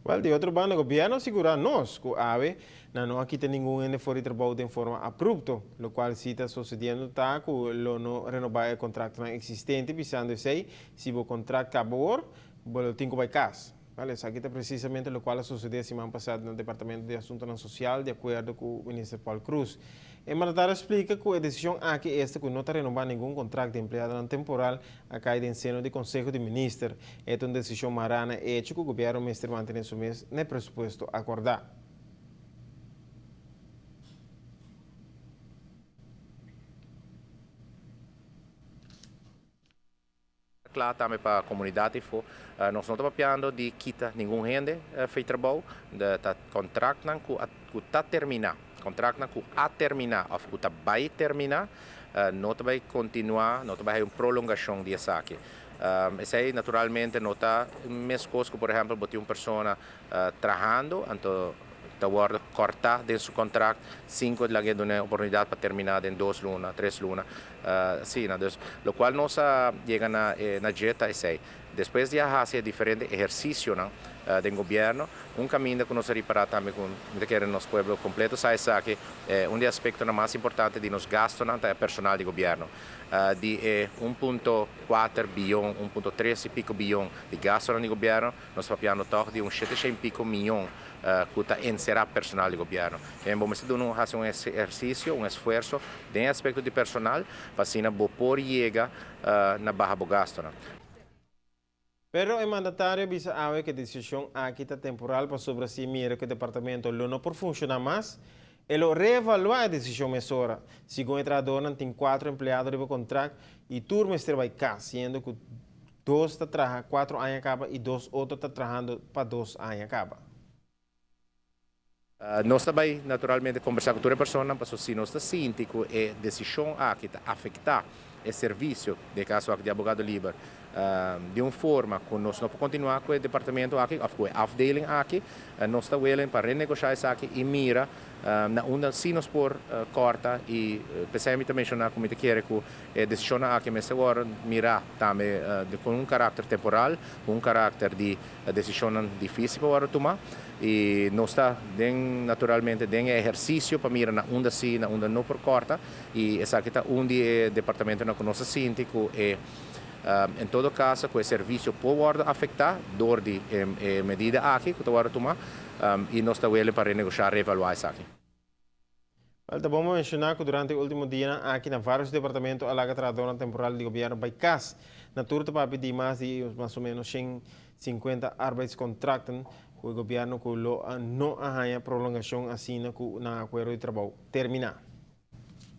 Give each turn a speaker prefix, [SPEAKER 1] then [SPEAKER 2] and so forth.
[SPEAKER 1] Wèl, di otro banda, gobièrnu a sigurá nos ku awe nan no a kita ningun hende for di trabou den forma abrupto. Lokual si ta sosediendo ta ku lo no renobá e kontraktonan eksistente, bisando esei, si bo kontrakt kaba awor, bo lo tin ku bai kas. Wèl, esaki ta presisamente lokual a sosodé siman pasá na Departamento di Asuntonan Sosial, di akuerdo ku Minister Paul Croes. E mandatario a splika ku e desishon aki esta ku no ta renobá ningun kontrakt di empleadonan temporal a kai den seno di Konseho di Minister. E ta un desishon mará na e echo ku gobièrnu mester mantené su mes na e presupuesto akordá.
[SPEAKER 2] Kla tambe pa komunidat ifo. Nos no ta papiando di kita ningun hende fei trabou. Ta kontraktnan ku a ku ta terminá, kontraktnan ku a terminá òf ku ta bai terminá, no ta bai kontinuá, no ta bai hay un prolongashon di esaki. Esei naturalmente no ta meskos ku por ehèmpel bo tin un persona trahando anto ta wòrdu kòrtá den su kontrakt sin ku laga e duna e oportunidat pa terminá den dos luna, tres luna, asina. Dus lokual nos a yega na e na dje ta esei. Despues di a hasi e diferente ehersisionan den gobièrnu, un kaminda ku nos a ripará tambe ku mi ta kere nos pueblo kompleto sa esaki, un di e aspektonan mas importante di nos gastunan ta e personal di gobièrnu. Di e un punto kuater biyon, un punto tres i piko biyon di gastunan di gobièrnu, Nos papiando tòg di un shete shen piko miyon ku ta enserá personal di gobièrnu. Kende bo mester duna un hasi un ehersisio, un esfuerso den e aspekto di personal pa asina bo por yega na baha bo gastunan.
[SPEAKER 1] Pero e mandatario a bisa awe ku e desishon aki ta temporal pasobra si e mira ku e departamento lo no por funshoná mas, e lo reevaluá e desishon mesora. Segun e trahadornan tin kuatro empleado riba kontrakt i tur mester bai kas, siendo ku Dos ta traha cuatro aña caba y dos otro ta trahando pa dos aña caba.
[SPEAKER 2] Nos ta bay naturalmente combersa cu tur e personanan pasobra si nos ta sinti cu e decision aki ta afecta e servicio, den e caso aki di abogado liber, di un forma cu nos no por continua cu e departamento aki of cu e afdeling aki, nos ta willing pa renegosha esaki y mira na unda si nos por corta y p'esey mi ta menciona cu mi ta kere cu E desishonnan aki mester wòrdu mirá tambe ku un karakter temporal, ku un karakter di desishonnan difísil pa wòrdu tumá. I nos ta den naturalmente den e ehersisio pa mira na unda sí, na unda no por kòrta. I esaki ta un di e departamentonan ku nos a sinti ku e en todo kaso ku e servisio por wòrdu afektá dor di e medida aki ku ta wòrdu tumá i nos ta wele pa renegoshá, reevaluá esaki.
[SPEAKER 1] Wel, ta bon pa menshoná ku durante e último dianan aki na vários departamento a laga trahadónan temporal di gobièrnu bai kas. Na tur ta papia di mas di mas o ménos 150 arbeidscontrakten ku e gobièrnu ku lo no a haña prolongashon asina ku nan akuerdo di trabou terminá.